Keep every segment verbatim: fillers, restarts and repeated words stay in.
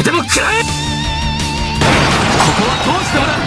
っても食らえ。ここは通してもらう。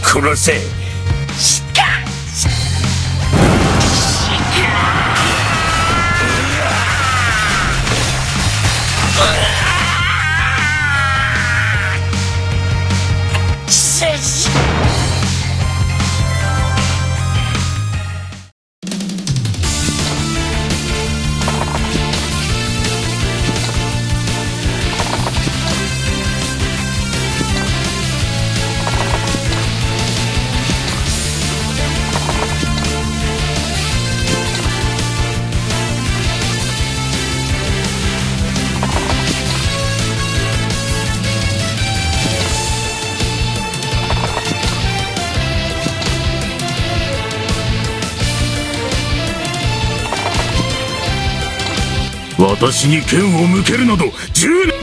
殺せ。私に剣を向けるなど、十年。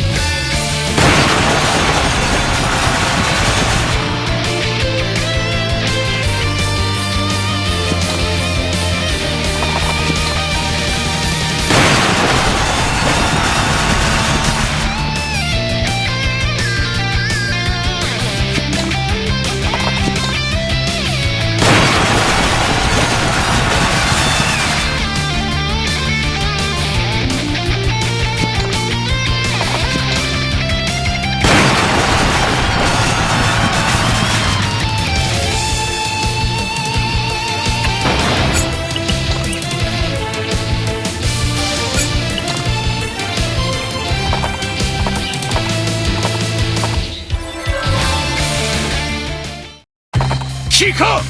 聞か！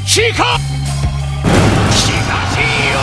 聞か！聞かせよ！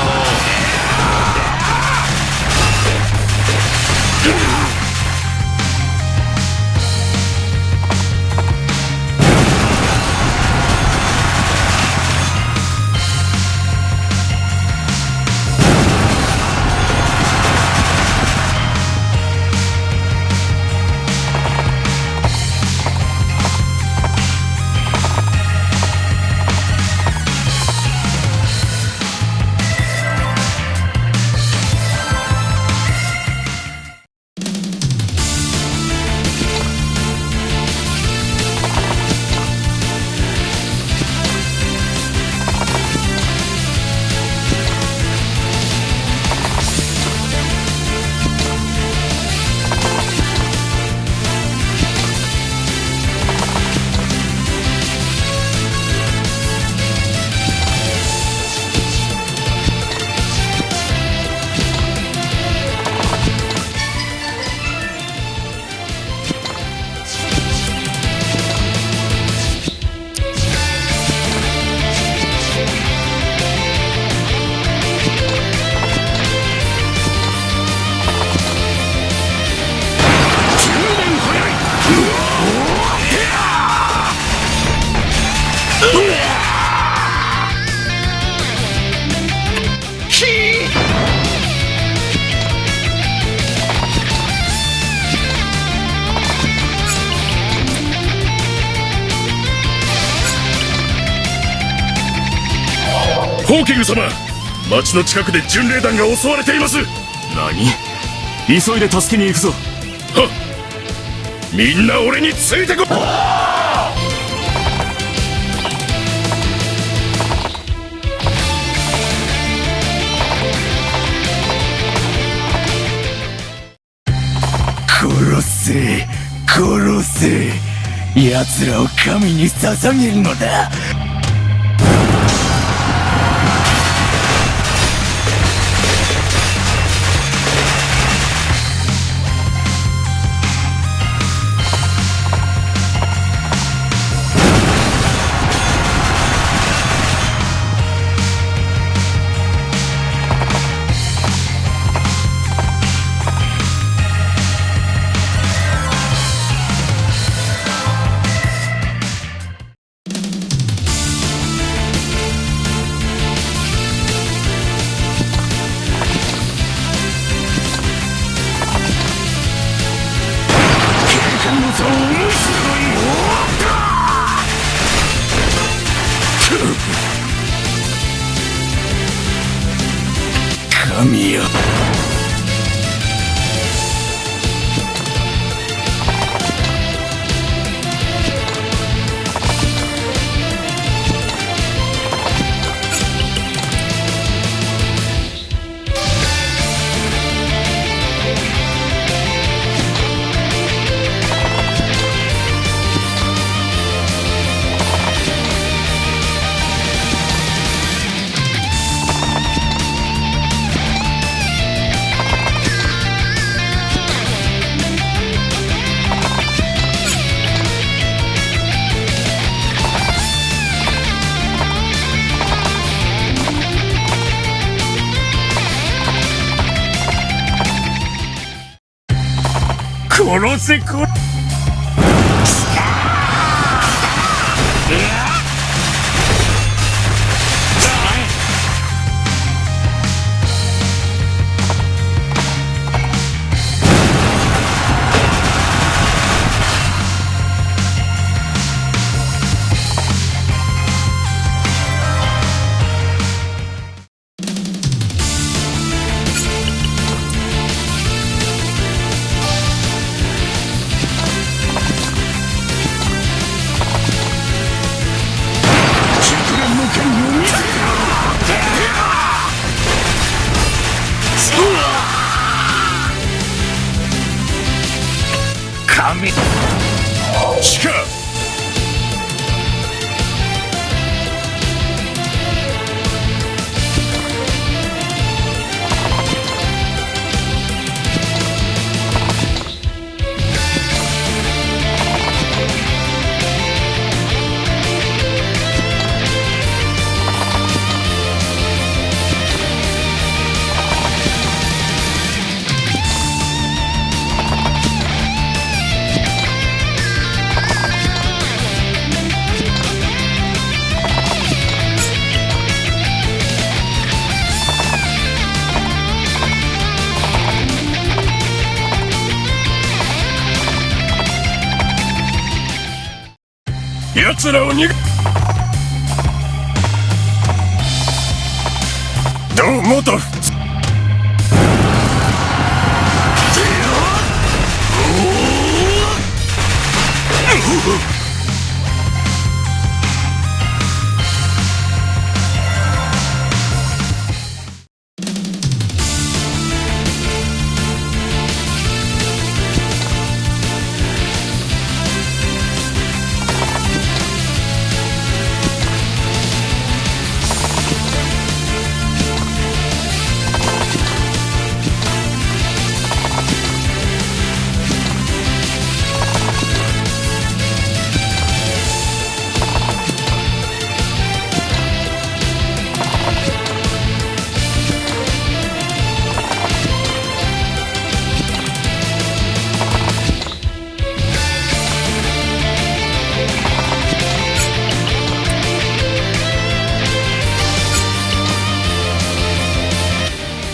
オーキング様、町の近くで巡礼団が襲われています。何？急いで助けに行くぞ。はっ。みんな俺についてこ。殺せ、殺せ。奴らを神に捧げるのだ。神よ。殺せ、殺せ。神。地下。奴らを逃が、どうもと。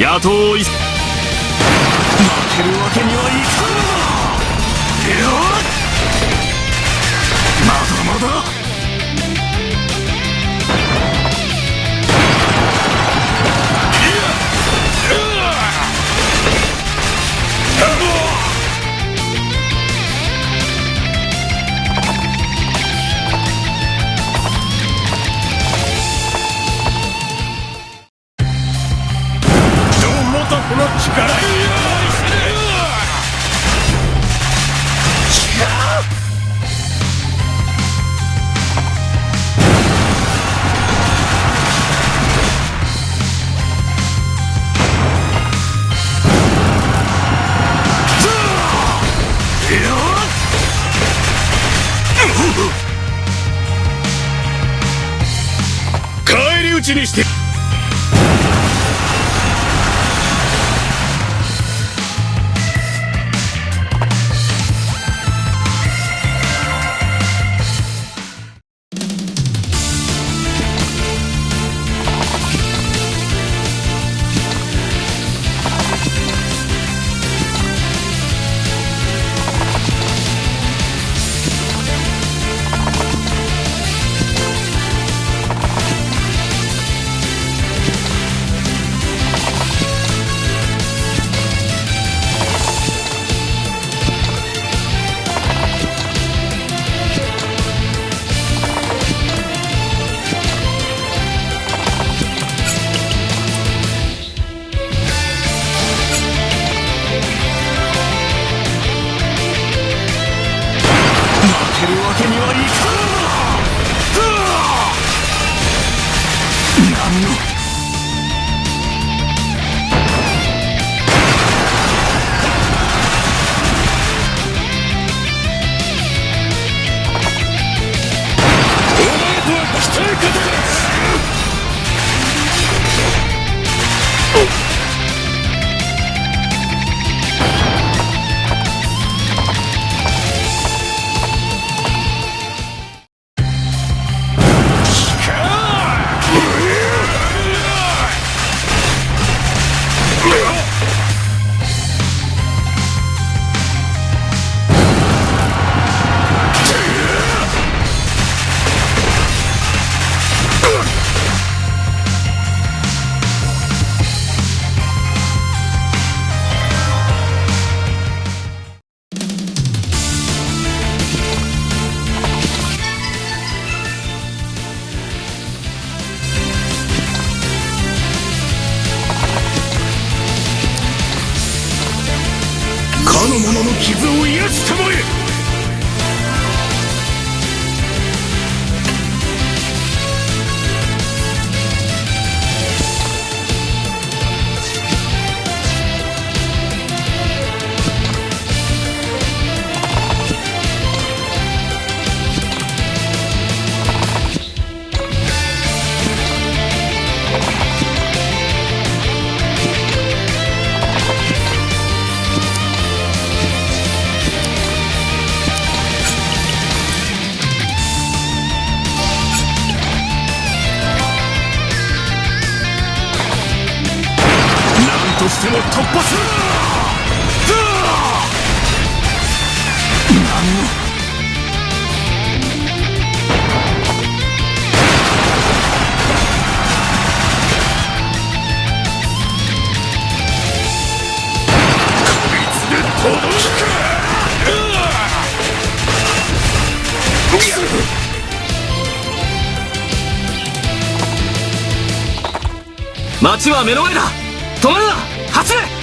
野党い、負けるわけにはいかんのだ。いや、まだまだ。一にして。 負けるわけにはいかん！なんの かの者の傷を癒してまえ！ なんとしても突破する！なんの 街は目の前だ！止まるな！走れ！